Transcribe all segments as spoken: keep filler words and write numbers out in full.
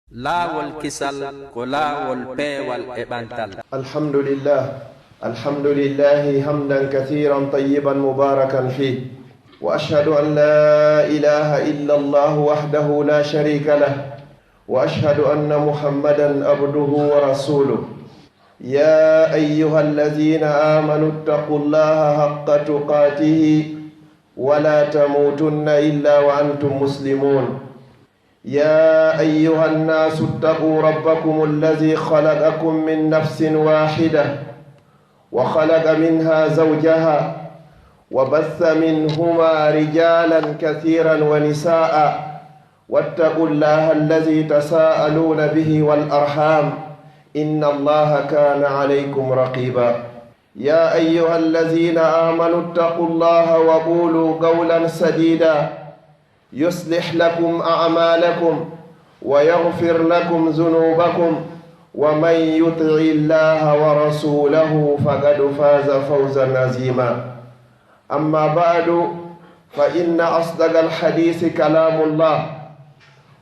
Laawol kisal ko laawol peewal e ɓantal. الحمد لله. الحمد لله حمدا كثيرا طيبا مباركا فيه. وأشهد أن لا إله إلا الله وحده لا شريك له. وأشهد أن محمدا عبده ورسوله. يا أيها الذين آمنوا اتقوا الله حق تقاته ولا تموتن إلا وأنتم مسلمون. يا أيها الناس اتقوا ربكم الذي خلقكم من نفس واحدة وخلق منها زوجها وبث منهما رجالا كثيرا ونساء واتقوا الله الذي تساءلون به والأرحام إن الله كان عليكم رقيبا. يا أيها الذين آمنوا اتقوا الله وقولوا قولا سديدا يصلح لكم أعمالكم ويغفر لكم ذنوبكم ومن يطع الله ورسوله فقد فاز فوزا عظيما. أما بعد، فإن أصدق الحديث كلام الله،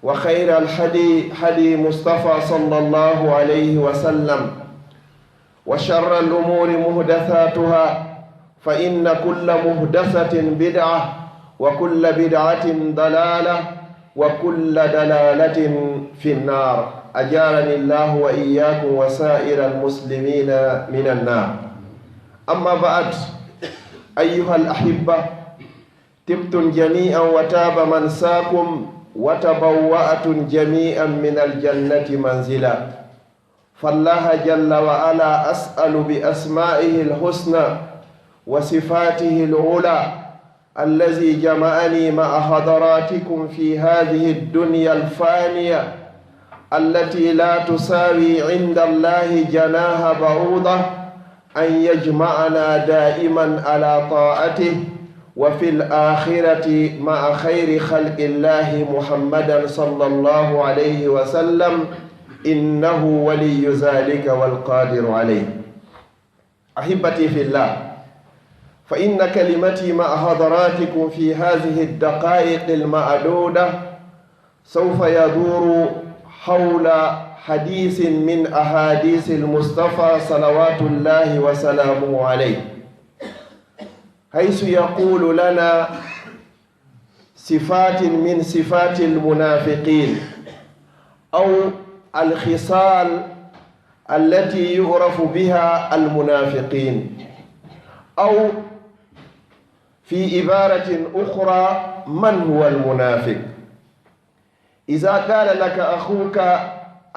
وخير الهدي هدي مصطفى صلى الله عليه وسلم، وشر الأمور محدثاتها، فإن كل محدثة بدعة، وكل بدعة ضلالة، وكل ضلالة في النار. أجارني الله وإياكم وسائر المسلمين من النار. أما بعد، أيها الأحبة، طبتم جميعا وطاب ممشاكم وتبوأتم جميعا من الجنة منزلا. فالله جل وعلا أسأل بأسمائه الحسنى وصفاته العلى الذي جمعني مع حضراتكم في هذه الدنيا الفانية التي لا تساوي عند الله جناح بعوضة أن يجمعنا دائما على طاعته وفي الآخرة مع خير خلق الله محمدا صلى الله عليه وسلم إنه ولي ذلك والقادر عليه. أحبتي في الله، فإن كلمتي مع حضراتكم في هذه الدقائق المعدودة سوف يدور حول حديث من أحاديث المصطفى صلوات الله وسلامه عليه، حيث يقول لنا صفات من صفات المنافقين أو الخصال التي يعرف بها المنافقين، أو في عبارة أخرى من هو المنافق؟ إذا قال لك أخوك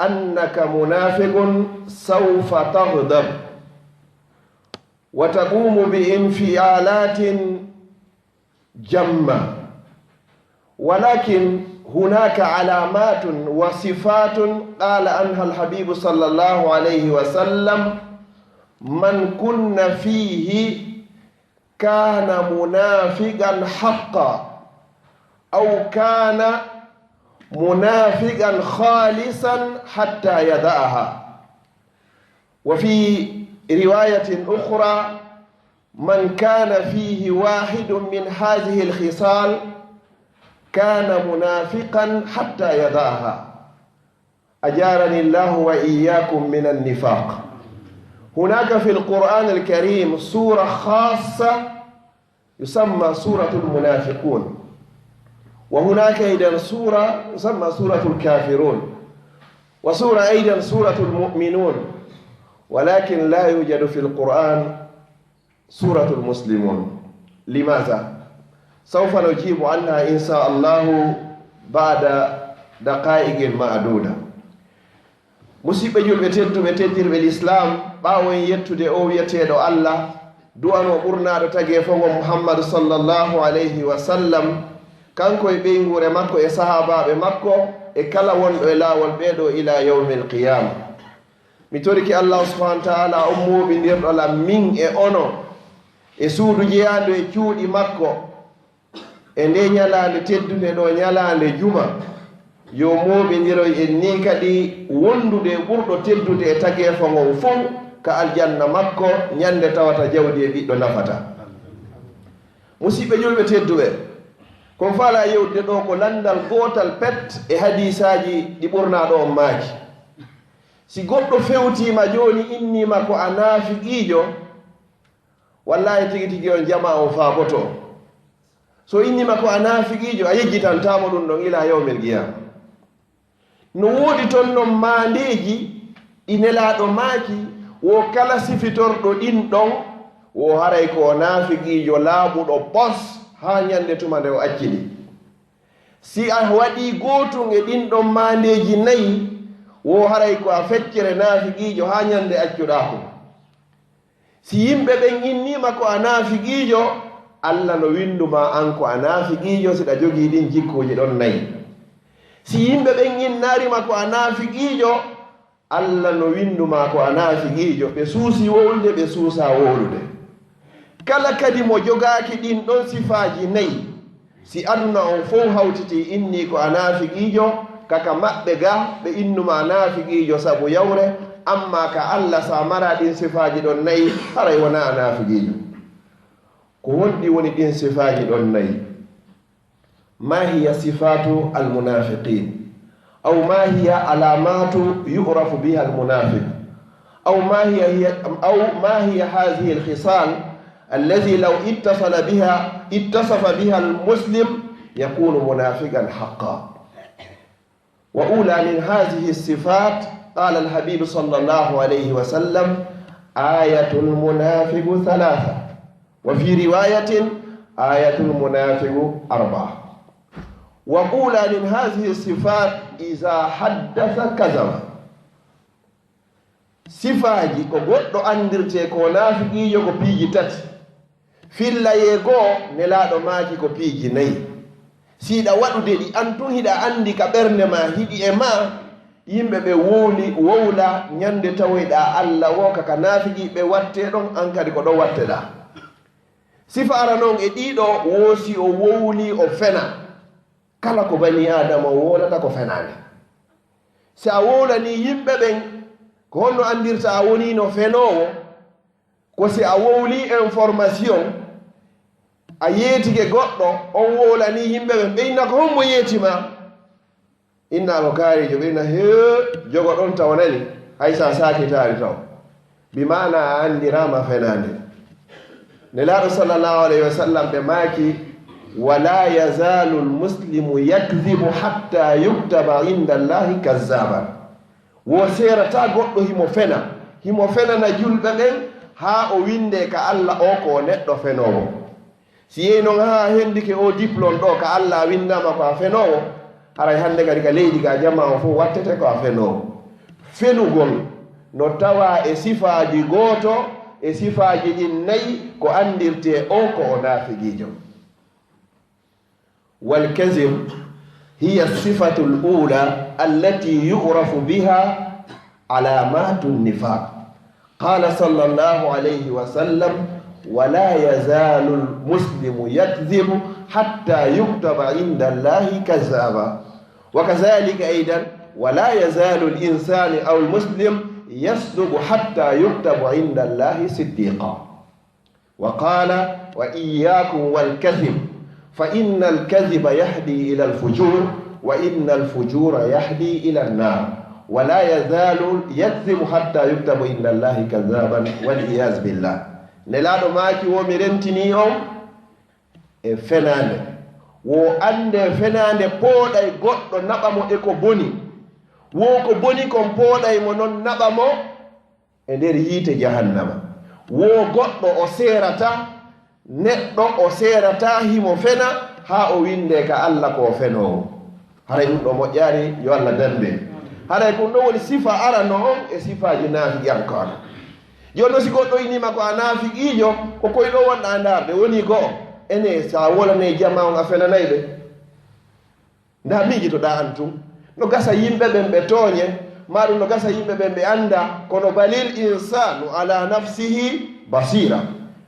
أنك منافق سوف تغضب وتقوم بانفعالات جمة، ولكن هناك علامات وصفات قال عنها الحبيب صلى الله عليه وسلم: من كن فيه كان منافقا حقا، أو كان منافقا خالصا حتى يدعها. وفي رواية أخرى: من كان فيه واحد من هذه الخصال كان منافقا حتى يدعها. أجارني الله وإياكم من النفاق. هناك في القرآن الكريم سورة خاصة يسمى سورة المنافقون، وهناك أيضا سورة يسمى سورة الكافرون، وسورة أيضا سورة المؤمنون، ولكن لا يوجد في القرآن سورة المسلمون. لماذا؟ سوف نجيب عنها إن شاء الله بعد دقائق معدودة. Musiɓɓe julɓe tedduɓe, teddirɓe lislaam, ɓaawo en yettude o wiyeteeɗo Allah, du'anoo ɓurnaaɗo tageefo ngon Muhammadu sallallahu alayhi wa sallam, kanko e ɓeynguure makko e sahaabaaɓe makko e kala wonɗo e laawol ɓee ɗoo ilaa yawmil qiyaama. Mi torike Allah subhaanahu wa ta'aala on mooɓindirɗo lan min e ono e suudu jeyaandu e cuuɗi makko, e ndee ñalaande teddunde ɗoo, ñalaande juma, yo mooɓindiroy en nii kadi wondude e ɓurɗo teddude e tageefo ngon fow ka aljanna makko ñande tawata jawdi e ɓiɗɗo nafata. Musiɓɓe julɓe tedduɓe, Ko faalaa yewtude ɗoo ko lanndal gootal pet e hadiisaaji ɗi ɓurnaaɗo on maaki. Si goɗɗo fewtiima jooni, inniima ko a naafiqiijo, wallaahi tigi tigi on jamaa on faaboto. So inniima ko a naafiqiijo, a yejjitantaamo ɗum ɗon ilaa yawmil qiyaama. No woodi ton non maandeeji ɗi Nelaaɗo maaki, wo kala sifitorɗo ɗin ɗon, wo haray ko o naafiqiijo laaɓuɗo pos haa ñande tuma nde o acci ɗi. Si a waɗii gootun e ɗin ɗon maandeeji nayi, wo haray ko a feccere naafiqiijo haa ñande accuɗaa ko. Si yimɓe ɓen inniima ko a naafiqiijo, Alla no winndu ma an ko a naafiqiijo, si ɗa jogii ɗin jikkuuji ɗon nayi. Si yimɓe ɓen innaari ma ko a naafiqiijo, Alla no winndu ma ko a naafiqiijo, ɓe suusi wowlude, ɓe suusaa wowlude. Kala kadi mo jogaaki ɗin ɗon sifaaji nayi, si aduna on fow hawtitii innii ko a naafiqiijo, ka ka maɓɓe ga ɓe innu ma naafiqiijo sabu yawre, ammaa ka Alla, si a maraa ɗin sifaaji ɗon nayi, haray wonaa a naafiqiijo. Ko honɗi woni ɗin sifaaji ɗon nayi? ما هي صفات المنافقين؟ أو ما هي علامات يعرف بها المنافق؟ أو ما هي، هي، أو ما هي هذه الخصال التي لو اتصل بها، اتصف بها المسلم يكون منافقا حقا؟ وأولى من هذه الصفات، قال الحبيب صلى الله عليه وسلم: آية المنافق ثلاثة، وفي رواية: آية المنافق أربعة. وأولى من هذه الصفات: إذا حدث كذب. Sifaaji ko goɗɗo anndirtee ko naafiqiijo ko piiji tati. Fillayee goo, Nelaaɗo maaki ko piiji nayi. Si hiɗa waɗude ɗi, an tun hiɗa anndi ka ɓernde maa, hiɗi e maa, yimɓe ɓe wowli, wowla, ñande tawoyɗaa Alla woo ka, ka naafiqiiɓe wattee ɗon, an kadi ko ɗon watteɗaa. Sifa arano on e ɗii ɗoo, wo si o wowlii, o fena. Kala ko banii Aadama wowlata ko fenaande. Si a wowlanii yimɓe ɓen, ko honno anndirta a woniino fenoowo? Ko si a wowlii information, a yeetike goɗɗo, on wowlanii yimɓe ɓen, ɓe inna ko hombo yeeti ma? Inna ko kaariijo, ɓe inna, hee, jogo ɗon taw nani, hay si a saakitaali taw. Bi maana a anndiraama fenaande. Nelaaɗo sallallahu alayhi wa sallam ɓe maaki: ولا يزال المسلم يكذب حتى يكتب عند الله كذابا. Wo seerataa goɗɗo himo fena, himo fenana julɓe ɓen haa o winndee ka Alla o ko o neɗɗo fenoowo. Si yehi non haa hendike o diplôme ɗoo ka Alla a winndaama ko a fenoowo, haray hannde kadi ka leydi ka jamaa on fow wattete ko a fenoowo. Fenugol no tawaa e sifaaji gooto e sifaaji ɗin nayi ko anndirtee o ko o naafiqiijo. والكذب هي الصفة الأولى التي يعرف بها علامات النفاق. قال صلى الله عليه وسلم: ولا يزال المسلم يكذب حتى يكتب عند الله كذابا. وكذلك أيضا: ولا يزال الإنسان أو المسلم يصدق حتى يكتب عند الله صديقا. وقال: وإياكم والكذب، فإن الكذب يهدي إلى الفجور، وإن الفجور يهدي إلى النار، ولا يزال يكذب حتى يكتب عند الله كذابا، والعياذ بالله. Nelaaɗo maaki, wo mi rentinii on e fenaande. Wo anndee fenaande pooɗay goɗɗo naɓa mo e ko boni. Wo ko boni kon pooɗay mo non naɓa mo e nder yiite jahannama. Wo goɗɗo o seerata, neɗɗo o seerata himo fena haa o winndee ka Alla ko o fenoowo. Haray ɗum ɗo moƴƴaani, yo Alla danndu en. Haray ko ɗum ɗo woni sifa arano on e sifaaji naafiqiyankooɓe. Jooni non si goɗɗo inniima ko a naafiqiijo, ko koy ɗo wonɗaa ndaarde, woni go'o. Ene, so a wolanay jamaa on, a fenanay ɓe. Ndaa miijitoɗaa an tun. No gasa yimɓe ɓen ɓe tooñe, maa ɗum no gasa yimɓe ɓen ɓe annda, kono balil insanu ala nafsihi basira.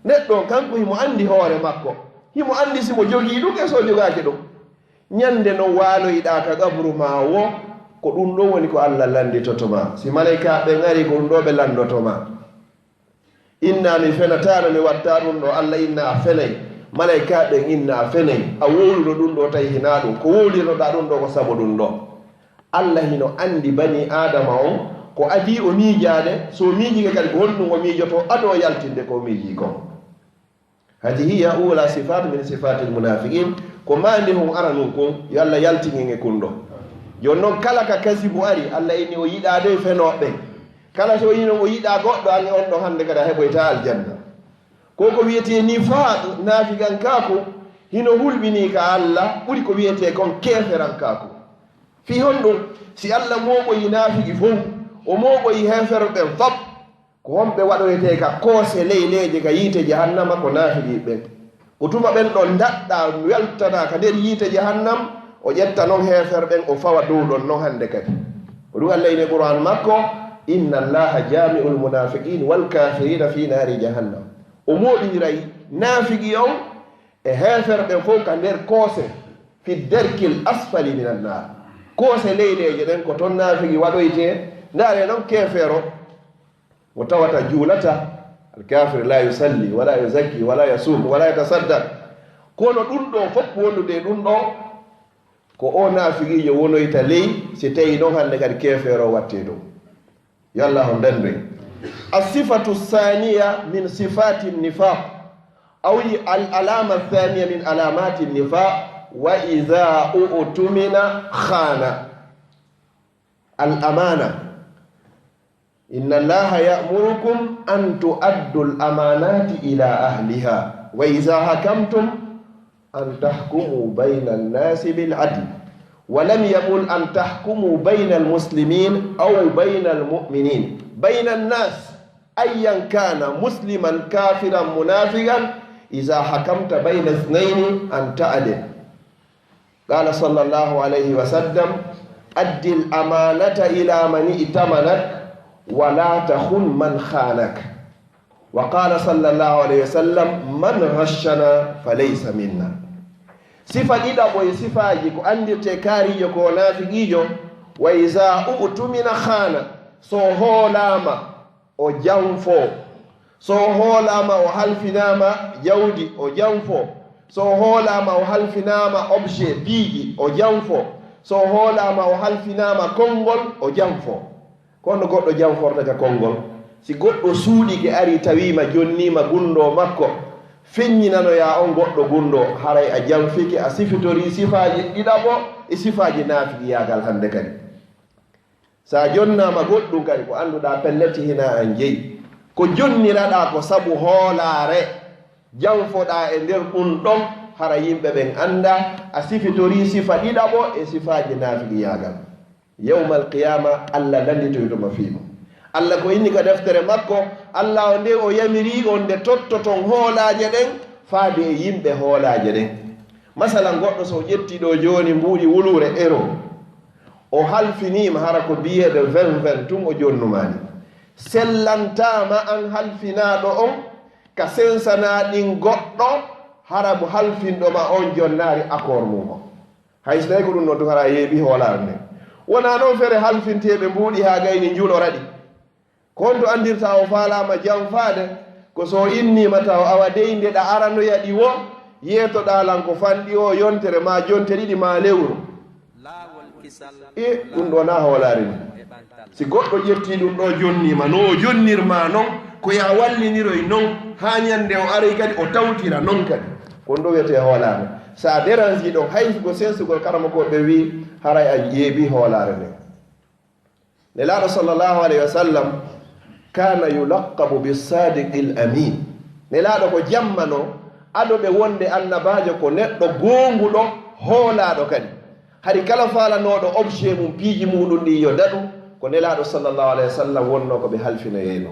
Neɗɗo on kanko himo anndi hoore makko. Himo anndi si mo jogii ɗum e so o jogaaki ɗum. Ñande no waaloyɗaa ka qabru maa wo, ko ɗum ɗon woni ko Alla lannditoto maa. Si malaykaaɓe ɓen arii, ko ɗum ɗo ɓe lanndoto maa. Inna mi fenataano, mi watta ɗum ɗo. Alla inna a fenay. Malaykaaɓe ɓen inna a fenay, a wowluno ɗun ɗoo tawi hinaa ɗun. Ko wowlirnoɗaa ɗun ɗoo ko sabu ɗun ɗoo. Alla hino anndi banii Aadama on, ko adii o miijaade, so o miijiike kadi ko honɗun o miijotoo, adoo yaltinde ko o miijii kon. Hadi hiya ula sifat min sifatil munafiqin, ko maande hon aranun kun, yo Alla yaltinin e kun ɗoo. Jooni non kala ka kasibu ari, Alla inni o yiɗaade e fenooɓe ɓen. Kala so o yino o yiɗaa goɗɗo, an e on ɗon hannde kadi a heɓoytaa aljanna. Ko ko wiyetee nifaaq, naafigankaaku, hino hulɓinii ka Alla, ɓuri ko wiyetee kon keeferankaaku. Fii honɗun? Si Alla mooɓoyi naafigi fow, o mooɓoyi heeferɓe ɓen fop, ko honɓe waɗoyetee ka koose leyleeje ka yiite jahannama? Ko naafigiiɓe ɓen. Ko tuma ɓen ɗon ndaɗɗaa weltanaa ka nder yiite jahannam, o ƴetta non heeferɓe ɓen, o fawa dow ɗon non hannde kadi. Ko ɗun Alla inni Qur'aan makko, "Inna Allaha jaami'ul munafiqin wal kafirina fi naari jahannam." O mooɓiniray naafigi on e heeferɓe ɓen fow ka nder koose, fi derkil asfali minan naar. Koose leyleeje ɗen ko ton naafigi waɗoytee. Ndaaree non keefeero, mo tawata juulata, alkafir la yusalli, wala yuzakki, wala yasum, wala yatasaddaq. Kono ɗun ɗoo fof wondude e ɗun ɗoo, ko o naafigiijo wonoyta ley, si tawi non hannde kadi keefeero wattee dow. Yo Alla on danndu en. As-sifatu thaniya min sifati nifaq, aw al-alama thaniya min alamati nifaq, wa iza u'tumina khana. Al-amana. Inna Allaha ya'murukum an tu'addu al-amanati ila ahliha, wa iza hakamtum an tahkumu bayna an-nasi bil adl. Wa lam yaqul an tahkumu bayna al-muslimin aw bayna al-mu'minin. Bayna an-nas, ayyan kana, musliman, kafiran, munafiqan, iza hakamta bayna ithnayni an ta'dil. Qala sallallahu alayhi wa sallam, "Addi al-amanata ila man i'tamanak, wa la takhun man khanak." Wa qala sallallahu alayhi wa sallam, "Man ghashana falaysa minna." Sifa ɗiɗaɓo e sifaaji ko anndirtee kaariijo ko naafiqiijo, wa iza u'tumina khana, so hoolaama, o janfo. So o hoolaama, o halfinaama jawdi, o janfo. So o hoolaama, o halfinaama objet, piiji, o janfo. So o hoolaama, o halfinaama konngol, o janfo. Kono goɗɗo janforta ka konngol, si goɗɗo suuɗike ari tawiima jonniima gunndoo makko, feññinanoyaa on goɗɗo gunndoo, haray a janfike, a sifitorii sifaaji ɗiɗaɓo e sifaaji naafiqiyaagal hannde kadi. Sa jonnaama goɗɗum kadi ko annduɗaa pellet hinaa an jeyi. Ko jonniraɗaa ko sabu hoolaare, janfoɗaa e nder ɗum ɗon, hara yimɓe ɓen anndaa, a sifitorii sifa ɗiɗaɓo e sifaaji naafiqiyaagal. Yawmal qiyaama, Alla landitoyto ma fii ɗum. Alla ko inni ka deftere makko, Alla o nde o yamirii on nde tottoton hoolaaje ɗen faade e yimɓe hoolaaje ɗen. Masalan, goɗɗo so o ƴetti ɗo jooni mbuuɗi wuluure euro, o halfiniima, hara ko billet de vingt vingt tun o jonnumaani. Sellantaama an halfinaaɗo on ka sensanaa ɗin goɗɗo, hara mo halfinɗo ma on jonnaari accord mum on. Hay so tawi ko ɗum noon tun, hara a yeeɓi hoolaare nden. Wonaa noon feere halfinteeɓe mbuuɗi haa gayni njuloraɗi. Ko honto anndirtaa o faalaama janfaade? Ko so o inniima taw awa dey nde ɗa aranoya ɗi wo, yeetoɗaa lan ko fanɗi o yontere maa jonte ɗiɗi maa lewru. Laawol kisal. E ɗum ɗo na hoolaare ni. Si goɗɗo ƴettii ɗum ɗo jonniima, no o jonnirmaa non, ko ya walliniroy non, haa ñande o aray kadi o tawtira non kadi. Ko ɗum ɗo wiyetee hoolaare. So a deransi ɗon, hay ko sensugol karamokooɓe wii, haray a yeeɓi hoolaare nden. Nelaaɗo sallallahu alayhi wa sallam kana yulaqqabu bi sadiqil amin. Nelaaɗo ko jammano adoɓe wonde annabaajo ko neɗɗo goonguɗo, hoolaaɗo kadi. Hari kala faalanooɗo objet mum, piiji muɗum ɗin yo daɗu, ko Nelaaɗo sallallahu alayhi wa sallam wonnoo ko ɓe halfinoyeyno.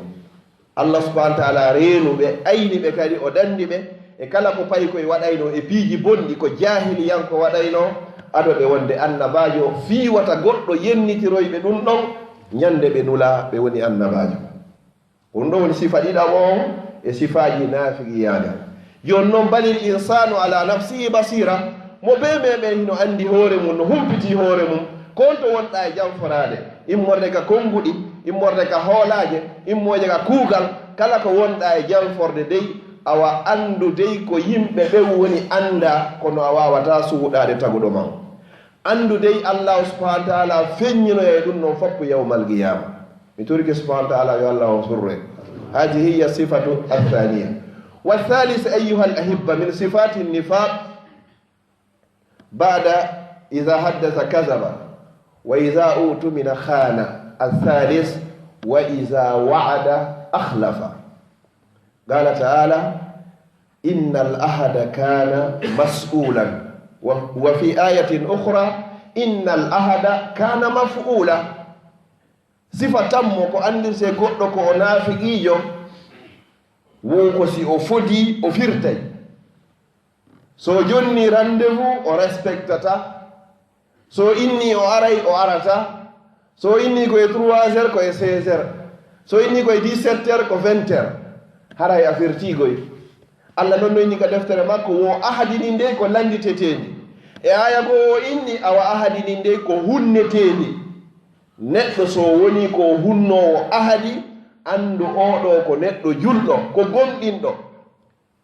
Allah subhanahu wa ta'ala reenu ɓe, ayni ɓe kadi, o danndi ɓe e kala ko paykoy waɗaynoo e piiji bonɗi, ko jaahiliyanko waɗaynoo, adoɓe wonde annabaajo, fii wata goɗɗo yennitiroy ɓe ɗum ɗon, ñande ɓe nulaa, ɓe woni annabaajo. Ko ɗum ɗo woni sifa ɗiɗaɓo on e sifaaji naafiqiyaagal. Jooni non, balil insaanu ala nafsihi basira, mo bee meɗen hino anndi hoore mum, no humpitii hoore mum, ko honto wonɗaa e janforaade, immorde ka konnguɗi, immorde ka hoolaaje, immorde ka kuugal, kala ko wonɗaa e janforde dey, Awa anndu dey ko yimɓe ɓen woni annda, kono a waawataa suuɗaade taguɗo ma on. Anndu dey Allaahu subhaanahu wa ta'aalaa feññinoyay ɗum ɗon fof yawmal qiyaama. Mi torike subhaanahu wa ta'aalaa yo Allaahu on surre. هذه هي الصفة الثانية. والثالث أيها الأحبة من صفات النفاق بعد إذا حدث كذب وإذا اؤتمن خان. الثالث وإذا وعد أخلف. قال تعالى: إن العهد كان مسؤولا. و-، وفي آية أخرى: إن العهد كان مفعولا. Sifa tammo ko anndirtee goɗɗo ko o naafiqiijo, wo ko si o fodii, o firtay. So o jonni rendez-vous, o respectata. So o inni o aray, o arata. So o inni ko e trois heures, ko e seize heures. So o inni ko e dix-sept heures, ko vingt heures. Haray a firtii koy. Alla non no inni ka deftere makko, wo ahadi ndin dey ko lannditeteendi. E aaya goo o inni, awa ahadi ndin dey ko hunneteendi. Neɗɗo so woni ko hunnoowo ahadi, anndu oo ɗoo ko neɗɗo julɗo, ko gomɗinɗo.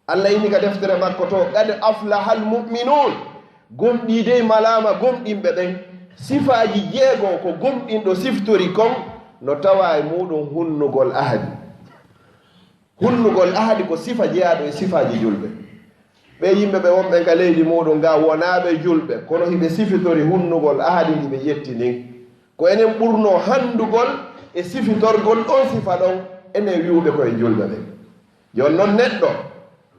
Alla inni ka deftere makko to, قد أفلح المؤمنون. Gomɗii dey malaama gomɗinɓe ɓen. Sifaaji jeego ko gomɗinɗo siftori kon, no tawaa e muuɗum hunnugol ahadi. Hunnugol ahadi ko sifa jeyaaɗo e sifaaji julɓe. Ɓee yimɓe ɓe wonɓe ka leydi muuɗum ga wonaaɓe julɓe, kono hiɓe sifitori hunnugol ahadi ndi ɓe ƴetti ndin. Ko enen ɓurnoo hanndugol e sifitorgol ɗon sifa ɗon, enen wi'uɓe ko en julɓe ɓen. Jooni non neɗɗo,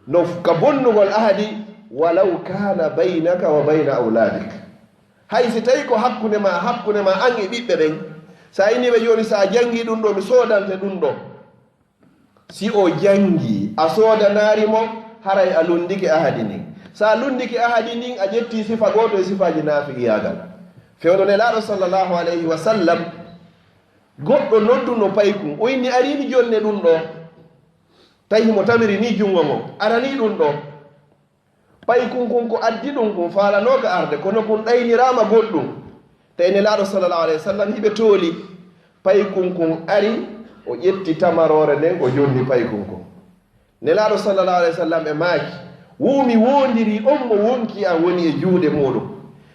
no f-, ka bonnugol ahadi, ولو كان بينك وبين أولادك. Hay si tawi ko hakkunde ma, hakkunde ma an e ɓiɓɓe ɓen, sa inni ɓe jooni, sa janngi ɗum ɗo, mi soodante ɗum ɗo. Si o janngi, a soodanaari mo, haray a lunndike ahadi ndin. Sa lunndike ahadi ndin, a ƴetti sifa gooto e sifaaji naafiqiyaagal. Fewndo Nelaaɗo sallallahu alayhi wa sallam, goɗɗo nodduno paykun, o inni, "Arii mi jonne ɗum ɗo." Tawi himo tamiri ni junngo ngon, "Aranii ɗum ɗo." Paykun kun ko addi ɗum kun faalanooka arde, kono kun ɗayniraama goɗɗum. Tawi Nelaaɗo sallallahu alayhi wa sallam hiɓe tooli. Paykun kun ari, o ƴetti tamaroore nden, o jonni paykun kun. Nelaaɗo sallallahu alayhi wa sallam e maaki, "Wo mi woondirii on mo wonkii an woni e juuɗe muuɗum.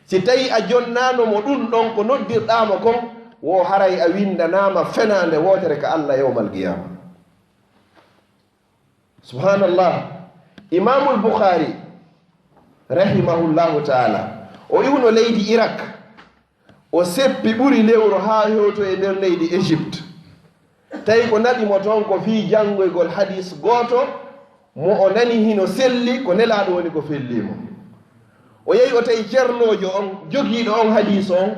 Si tawi a jonnaano mo ɗum ɗon ko noddirɗaa mo kon, wo haray a winndanaama fenaande wootere ka Alla yawmal qiyaama." Subhanallah. Imaamul Bukhari, rahimahullahu ta'ala, o iwno leydi Irak, o seppi ɓuri lewru haa hewto e nder leydi Egypte. Tawi ko naɓi mo toon ko fii janngoygol hadis gooto mo o nani hino selli, ko Nelaaɗo woni ko fellii mo. O yehi o tawi cernoojo on, jogiiɗo on hadis on,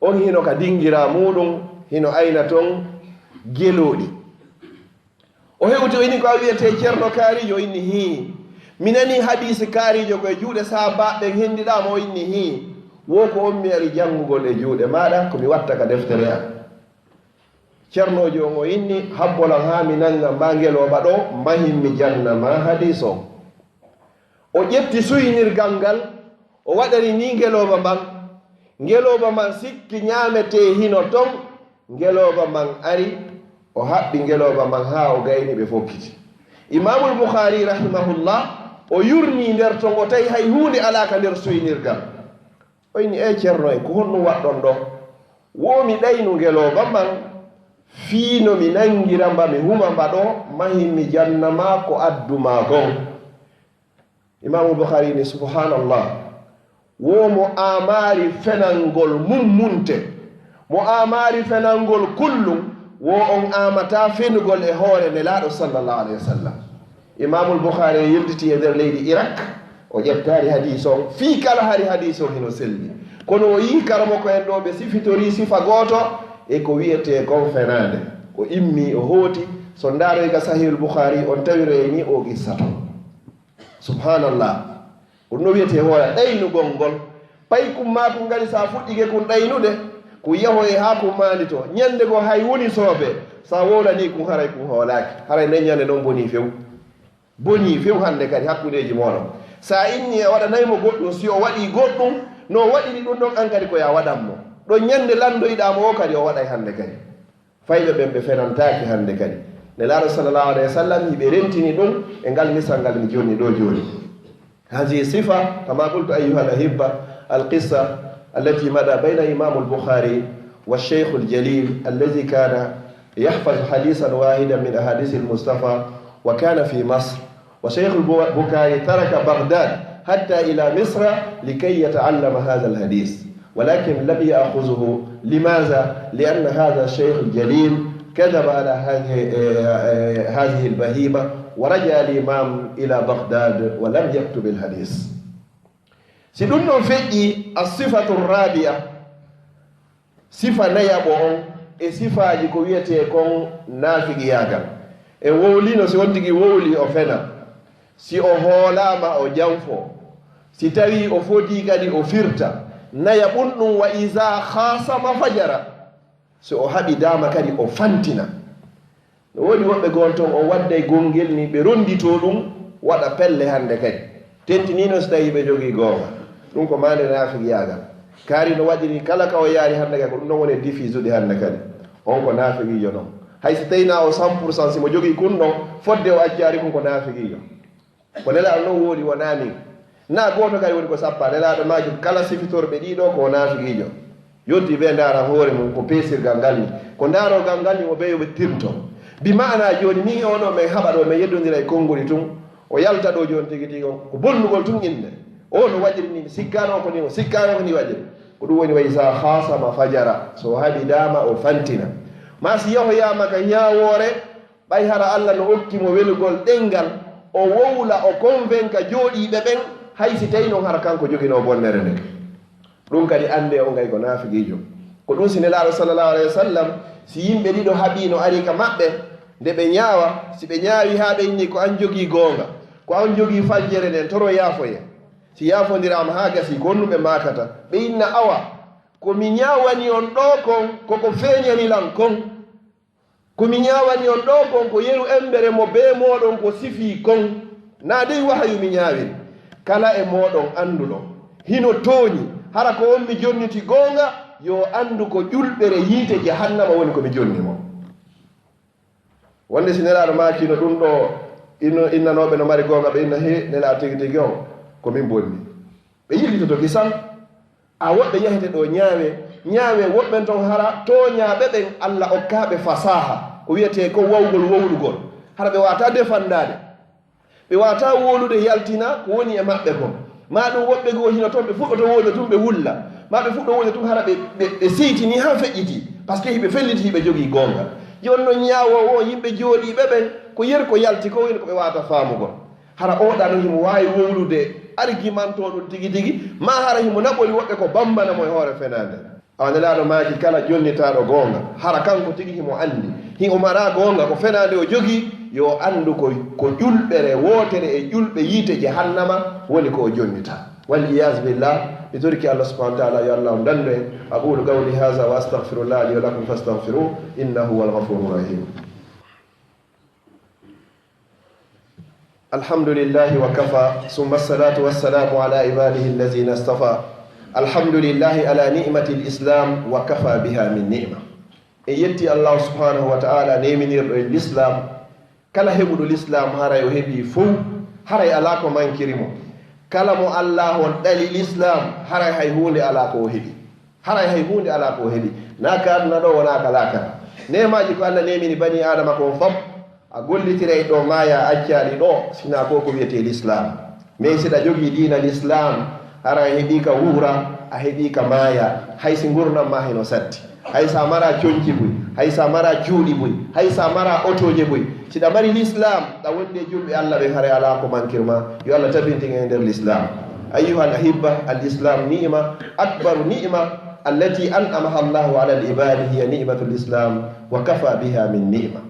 on hino ka dingira muuɗum, hino ayna toon gelooɗi. O hewti, o inni, "Ko a wiyetee Ceerno Kaariijo?" O inni, "Hii." "Mi nanii hadiisi Kaariijo ko e juuɗe sahaabaaɓe ɓen henndiɗaa mo?" O inni, "Hii." "Wo ko on mi ari janngugol e juuɗe maaɗa, ko mi watta ka deftere am." Ceernoojo on o inni, "Habbo lan haa mi nannga ma ngelooba ɗo, mahin mi janna ma hadiis on." O ƴetti suynirgal ngal, o waɗani ni ngelooba man. Ngelooba man sikki ñaametee hino ton. Ngelooba man ari, o haɓɓi ngelooba man haa o gayni, ɓe fokkiti. Imaamul Bukhari rahimahullah, o yurni nder ton, o tawi hay huunde alaa ka nder suynirgal. O inni, "Ee Ceerno en, ko honɗum waɗɗon ɗo?" "Wo mi ɗaynu ngelooba man, fii no mi nanngira mba, mi huma mba ɗo, mahin mi janna ma ko addu ma kon." Imaamu Bukhari ni, "Subhanallah, wo mo aamaari fenangol mummunte, mo aamaari fenangol kullum, wo on aamataa fenugol e hoore Nelaaɗo sallallahu alayhi wa sallam." Imaamul Bukhari e yiltiti e nder leydi Irak, o ƴettaari hadiis on, fii kala hari hadiis on hino selli. Kono o yii karamoko en ɗo ɓe sifitorii sifa gooto e ko wiyetee kon fenaande. O immi, o hooti, so ndaaroy ka Sahihul Bukhari, on tawiroy ni o qissa ton. Subhanallah. Ko no wiyetee hoore ɗaynugol ngol. Pay kun maa kun ngari sa fuɗɗike kun ɗaynude, kun yahoye haa kun maandito. Ñande goo hay woni soobe, sa wowlanii kun haray kun hoolaaki. Haray nden ñande non bonii few. Bonii few hande kadi hakkundeeji mooɗon. Sa inni a waɗanay mo goɗɗum, si o waɗii goɗɗum, no o waɗiri ɗum ɗon an kadi ko yo a waɗan mo. Ɗon ñande lanndoyɗaa mo o kadi o waɗay hande kadi. Fayɓe ɓen ɓe fenantaaki hande kadi. Nelaaɗo sallallahu alayhi wa sallam, hiɓe rentini ɗum e ngal misal ngal mi jonni ɗo jooni. هذه الصفة، كما قلت أيها الأحبة، القصة التي مضى بين الإمام البخاري والشيخ الجليل الذي كان يحفظ حديثا واحدا من أحاديث المصطفى، وكان في مصر، والشيخ البو-، البخاري ترك بغداد حتى إلى مصر لكي يتعلم هذا الحديث، ولكن لم يأخذه. لماذا؟ لأن هذا الشيخ الجليل كذب على هذه، آه، آه، هذه البهيمة، ورجع الإمام إلى بغداد ولم يكتب الحديث. Si ɗum ɗon feƴƴi, الصفة الرابعة، sifa nayaɓo on e sifaaji ko wiyetee kon naafigiyaagal. En wowlino si on tigi wowli o fena, si o hoolaama o janfo, si tawii o fodii kadi o firta. Nayaɓun ɗum, وإذا خاصم فجر، si o haɓidaama kadi o fantina. No woodi woɓɓe goo ton, o wadday gonngel ni, ɓe ronnditoo ɗum, waɗa pelle hannde kadi. Tentinii noon si tawii ɓe jogii goonga. Ɗum ko maande naafigiyaagal. Kaari no waɗiri kala ka o yaari hannde kadi, ko ɗum ɗon woni e diffuse-ude hannde kadi. On ko naafigiijo non. Hay si tawii na o cent pour cent, si mo jogii kun ɗon, fodde o accaari kun ko naafigiijo. Ko Nelaaɗo non woodi, wonaa min. Na gooto kadi woni ko sappa. Nelaaɗo maaki kala sifitorɓe ɗiɗo ko naafigiijo. Yonti ɓe ndaara hoore mum ko peesirgal ngal ni. Ko ndaarorgal ngal ni mo ɓe yo ɓe tirto. Bi maana jooni ni o ɗo men haɓa ɗo men yeddondira e konngol tun. O yalta ɗo jooni tigi tigi on. Ko bonnugol tun innde. O no waɗiri ni, mi sikkaano ko ni, o sikkaano ko ni waɗiri. Ko ɗum woni وإذا خاصم فجر. So o haɓidaama o fantina. Ma si yahoyaama ka ñaawoore, ɓay hara Alla no okki mo welugol ɗenngal, o wowla, o convainca jooɗiiɓe ɓen, hay si tawii non hara kanko joginoo bonnere nden. Ɗum kadi anndee on kay ko naafigiijo. Ko ɗum si Nelaaɗo sallallahu alayhi wa sallam, si yimɓe ɗiɗo haɓii no ari ka maɓɓe, nde ɓe ñaawa, si ɓe ñaawi haa ɓe inni ko an jogii goonga, ko an jogii faljere nden, toro yaafoye. Si yaafondiraama haa gasii, ko honɗum ɓe maakata? Ɓe inna awa, ko mi ñaawani on ɗoo kon, ko ko feeñani lan kon. Ko mi ñaawani on ɗoo kon ko yeru emmbere mo bee mooɗon ko sifii kon. Naa dey wahayu mi ñaawiri. Kala e mooɗon annduɗo hino tooñi, hara ko on mi jonniti goonga, yo anndu ko ƴulɓere yiite jahannama woni ko mi jonni mo. Wonde si Nelaaɗo maakiino ɗum ɗoo, inno-, innanooɓe no mari goonga, ɓe inna, "He, Nelaaɗo tigi tigi on, ko min bonni." Ɓe yillitoto kisan. A woɓɓe yahete ɗo ñaawe, ñaawe woɓɓen ton hara tooñaaɓe ɓen Alla okkaaɓe fasaaha, ko wiyetee ko wawgol wowlugol. Hara ɓe waawataa defandaade. Ɓe waawataa wowlude yaltina ko woni e maɓɓe kon. Maa ɗum woɓɓe goo hino ton ɓe fuɗɗoto wowlude tun ɓe wulla. Maa ɓe fuɗɗo wowlude tun hara ɓe, ɓe, ɓe seytini haa feƴƴiti. Parce que hiɓe felliti hiɓe jogii goonga. Jooni non ñaawoowo on yimɓe jooɗiiɓe ɓen ko yeru ko yalti ko woni ko ɓe waawataa faamugol. Hara oo ɗaa non himo waawi wowlude argumento ɗum tigi tigi, maa hara himo naɓori woɓɓe ko bambana mo e hoore fenaande. Awa Nelaaɗo maaki kala jonnitaaɗo goonga, hara kanko tigi himo anndi, himo mara goonga ko fenaande o jogii, yo anndu ko, ko ƴulɓere wootere e ƴulɓe yiite jahannama woni ko o jonnitaa. Wal iyaazu billah, mi torike Allah subhanahu wa ta'ala yo Allah on dandu en. أقول قولي هذا وأستغفر الله لي ولكم فاستغفروه إنه هو الغفور الرحيم. الحمد لله وكفى، ثم الصلاة والسلام على عباده الذين اصطفى. الحمد لله على نعمة الإسلام وكفى بها من نعمة. En yetti Allah subhanahu wa ta'ala neeminirɗo en l'islam. Kala heɓuɗo l'islam haray o heɓii fow, haray alaa ko mankiri mo. Kala mo Allah on ɗali l'islam, haray hay huunde alaa ko o heɓi. Haray hay huunde alaa ko o heɓi, naa ka aduna ɗoo, wonaa ka laakara. Neemaaji ko Allah neemini banii Aadama kon fof, a gollitiray ɗoo, maayaa, a accaali ɗoo, sinaa ko ko wiyetee l'islam. Mais si ɗa jogii diina l'islam, hara a heɓii ka wuura, a heɓii ka maayaa, hay si ngurndan maa hino satti. Hay sa mara conci buy, hay sa mara cuuɗi buy, hay sa mara otooje buy, si ɗa mari l'islam, ɗa wondi e julɓe Allah ɓen, haray alaa ko mankir ma. Yo Allah tabintin en e nder l'islam. أيها الأحبة، الإسلام نعمة، أكبر نعمة التي أنعمها الله على العباد هي نعمة الإسلام، وكفى بها من نعمة.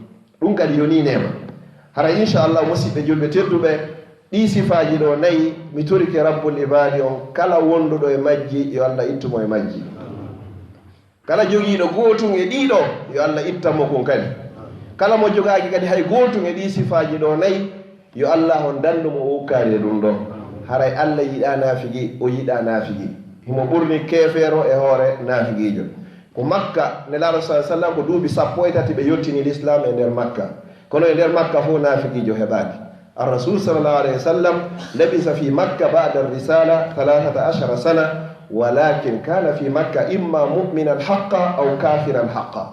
Ɗum kadi yonii neema. Hara, inchallah, musiɓɓe julɓe tedduɓe, ɗii sifaaji ɗoo nayi, mi torike Rabbul Ibaadi on, kala wonduɗo e majji, yo Allah ittu mo e majji. Kala jogiiɗo gootun e ɗii ɗoo, yo Allah ittan mo kun kadi. Kala mo jogaaki kadi hay gootun e ɗii sifaaji ɗoo nayi, yo Allah on dandu mo o ukkaade e ɗum ɗoo. Haray Allah yiɗaa naafigi, o yiɗaa naafigi. Himo ɓurni keefeero e hoore naafigiijo. Ko Makka, Nelaaɗo sallallaahu alayhi wa sallam, ko duuɓi sappo e tati ɓe yottini l'islam e nder Makka. Kono e nder Makka fof naafiqiijo heɓaaki. Ar-Rasul sallallahu alayhi wa sallam labisa fi Makka ba'da ar-risala thalathata ashara sana, walakin kana fi Makka imma mu'minan haqqa aw kafiran haqqa.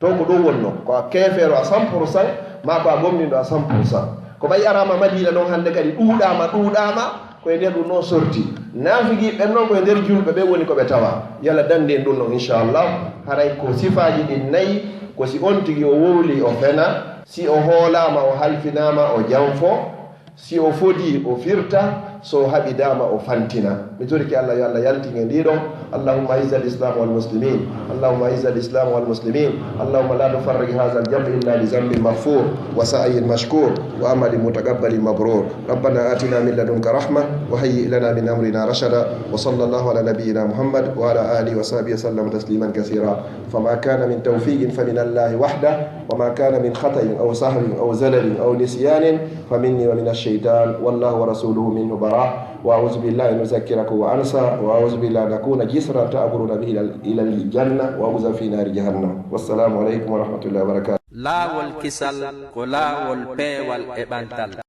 To ko ɗum wonno, ko a keefeero à cent pour cent, ma ko a gomɗinɗo à cent pour cent. Ko ɓay araama Madina noon hannde kadi ɗuuɗaama, ɗuuɗaama, ko e nder ɗum noon sorti. Naafiqi ɓen noon ko e nder julɓe ɓe woni ko ɓe tawa. Yalla dande en ɗum noon, inchallah. Haray ko sifaaji ɗin nayi, ko si on tigi o wowli o fena, si o hoolaama o halfinaama o janfo, si o fodi o firta, so o haɓidaama o fantina. Mi torike Allah yo Allah yaltin en ɗiɗo. اللهم أعز الإسلام والمسلمين. اللهم أعز الإسلام والمسلمين. اللهم لا تفرق هذا الجمع إلا بذنب مغفور وسعي مشكور وعمل متقبل مبرور. ربنا آتنا من لدنك رحمة وهيئ لنا من أمرنا رشدا. وصلى الله على نبينا محمد وعلى آله وصحبه وسلم تسليما كثيرا. فما كان من توفيق فمن الله وحده، وما كان من خطأ أو سهو أو زلل أو نسيان فمني ومن الشيطان، والله ورسوله منه براء. وأعوذ بالله أن أذكركم وأنسى، وأعوذ بالله أن أكون جسرا تعبرون به إلى، إلى الجنة، وأقذف في نار جهنم. والسلام عليكم ورحمة الله وبركاته. Laawol kisal ko laawol peewal e ɓantal.